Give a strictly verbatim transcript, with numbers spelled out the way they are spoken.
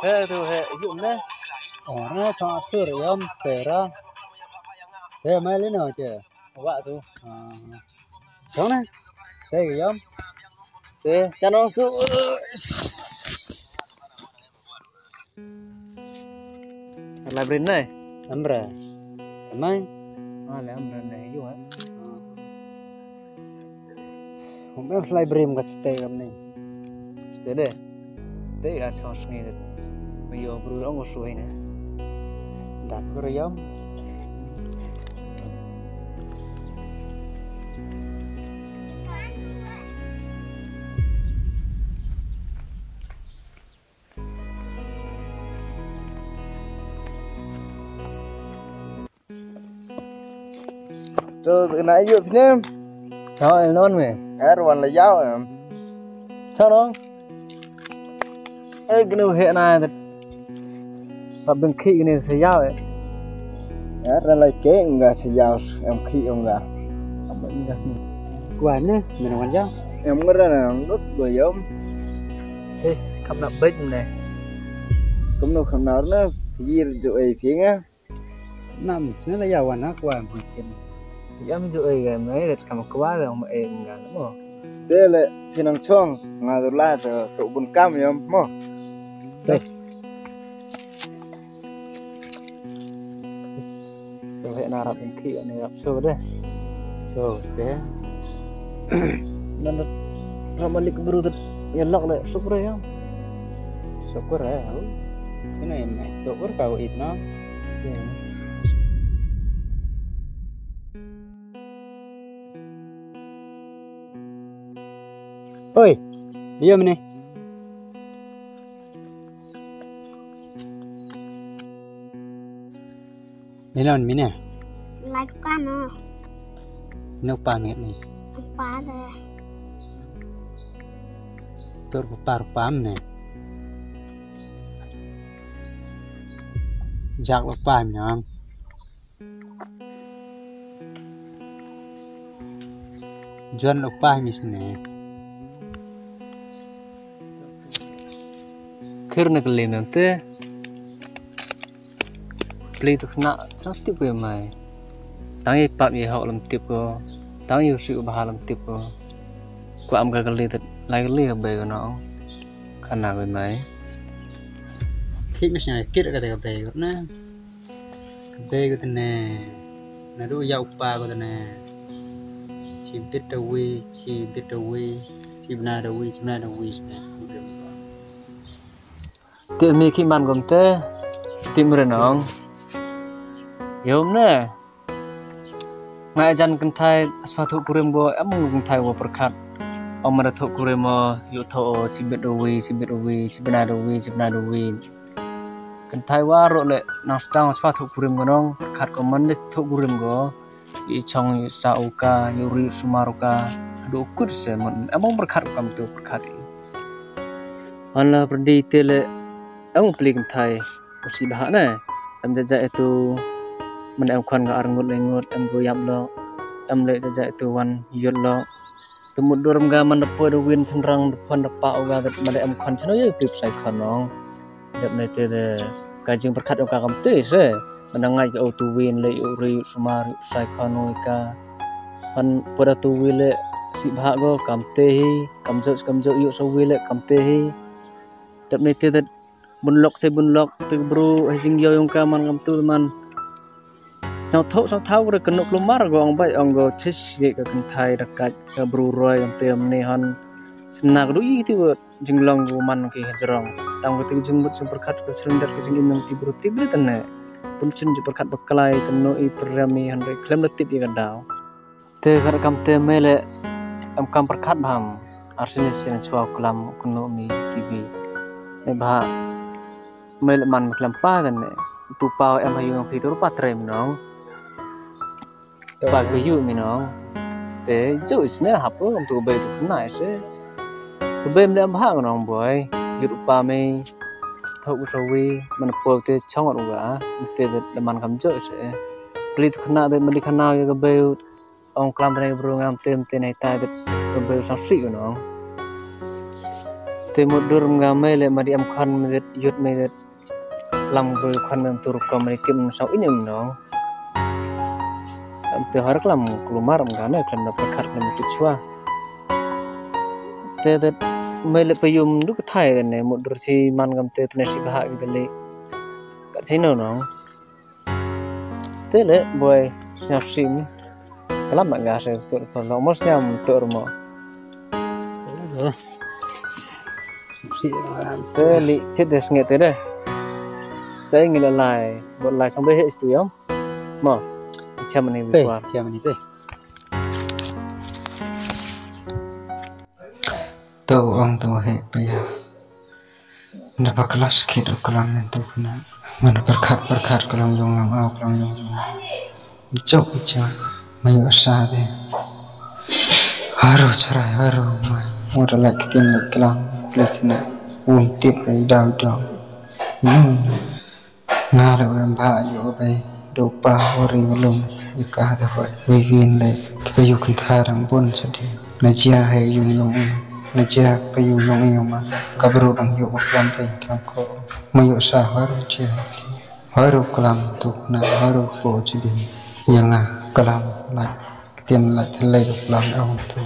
He tu he, yum ne. Oh, na chong atur yom, tera. He, mai le no che. Wa tu. Ah. Chong ne. Te yom. Te, chano su. Ala brin nai. Amra. Mai. Ah, le amra nai, yu, ha. Hom em slai brim ka chitei kam ni. Chitei de. Chitei a chong sngi de. Yo bru ong ko suai ne. Dat ko yom. Tu na yu pnem. Chao el non me. Er wan la yau em. Chao no. Eh, kene he na. Pap beng khi kene se yau eh. Er na lai ke nga se yau em khi nga. Apa ni kasni. Kwa ne, mena wan yau. Em ngara na ngut go yom. Hes, kam na bej ne. Kam no kam na na, yir jo ei phi nga. Nam, ne la yawan ha kwa mungkin. Yam ju ei ga mai ret kam kwa le ong ei ga mo. Te le phi nang chong nga du la to to bun kam yam mo. Te. To he na rap ki ni rap so de. So de. Nan rap malik bru de yalak le sukre yam. Sukre. Sina yam nai. To ur ka wait na. Oi, dia mene. Melon mene. Lai ka no. No pa met ni. Pa de. Tur pa par pam ne. Jak lo pa mi nang. Juan lo pa mi sne. Khir na kali nante. Pli tu khna, chang tip ko mai. Tang i pap i hok lam tip ko. Tang i usi u baha lam tip ko. Ko am ka kali tat, lai kali ka bei ko nong. Khana ko mai. Khi mi sne kit ka te ka bei ko na. Ka bei ko te ne. Na du ya u pa ko te ne. Chi bit da wi, chi bit da wi, chi bna da wi, chi bna da wi, chi bna da wi. Tip mi khi man gom te, tip mi re nong. Yom ne. Nga jan kynthai aswa thoh kurim go, em kynthai wa pyrkhat. Ong mara thoh kurim o, yu thoh o, chibit o wi, chibit o wi, chibna do wi, chibna do wi. Kynthai wa ro le, nang stang aswa thoh kurim go nong, pyrkhat ko man de thoh kurim go. I chong yu sa u ka, yu ri sumar u ka, hadu kut se mon, em ong pyrkhat u kam tu pyrkhat i. An la pyrdi te le, em ong pli kynthai. Usi baha ne, em jaja itu, man em khon ga ar ngut le ngut, em go yap lo, em le jaja itu wan yut lo. Tu mut dur em ga man da poi da win chynrang, da phon da pa u ga, man da em khon chano ye pip sai khon nong. Dep ne te de, ka jing pyrkhat ong ka kam te se, man da ngai ka o tu win le yu ri yu sumar yu sai khon nong i ka. Pan poi da tu wi le, si baha go kam te hi, kam jo, kam jo yu sa wi le kam te hi. Dep ne te de, Bun lok se bun lok, te bru, he jingyo yong ka man kam tu man. Saw thaw, saw thaw re kynuk lumar go ong bai, ong go chis ye ka kynthai da kat ka bru roi kam te am ne han. Sna ka du i ti wa, jinglong u man ki hajrong. Tang ka te ka jingmut jingpyrkhat ka surrender ka jingim nong ti bru ti bru tane. Pun chun jingpyrkhat ba klai ka no i pyrem i hynrei khlem da tip ya ka daw. Te khat kam te me le em kam pyrkhat bham. Arsini sin chwa klam kunu mi ki bi. Ne bha me le man klam pa dan ne. Tu pau em ha yung phi tu pa trem nong. Pa ka yu mi nong. Te ju isne hapo tu be tu na ise. Tu be me le em ha nong boy. Yut pa me. Thok u sawi man po te chong u ga. Te de man kam jo ise. Pli tu khana de mali khana ya ka be. Ong klam tane bru ngam tem te nai tai det bru sang si u nong. Te mut dur ngam me le madi am khan me det yut me det. Lam bru khan me tur kam madi tim sang inyam nong. Am te har klam klumar ngam ne klam na pyrkhat klam tu chwa. Te det me le payum du ka thai ne mut dur si man ngam te tane si bha ki de le. Kat si no nong. Te le boy sñiaw sim. Klam ma nga se tur pa lo mo sñiaw tur mo. Te li chit de snget te de. Te ngi la lai, bo lai sang be he stu yom. Mo. Cham ni bi Pe, kwa. Cham ni pe. To ong to he pe ya. Nda pa klas kit u klam nen tu khna. Mana pyrkhat pyrkhat ka long yong lam au ka long yong yong. I chok i chok. Mayu asa de. Haru charai haru mai. Mo da lak kitin lak klam. Plek na. Um tip rai dau dau. Inu inu. Nga le wem bha yu bai. Do pa wari ulum. Yu ka da hoi. Wi win le. Kipa yu kynthar ang bun sadi. Na jia he yu long i. Na jia pa yu long i ma. Ka bru dang yu klam pe klam ko. Ma yu sa haru jia. Haru klam tu na haru ko chidi. Ya nga klam lai. Ktien lai thalai klam au tu.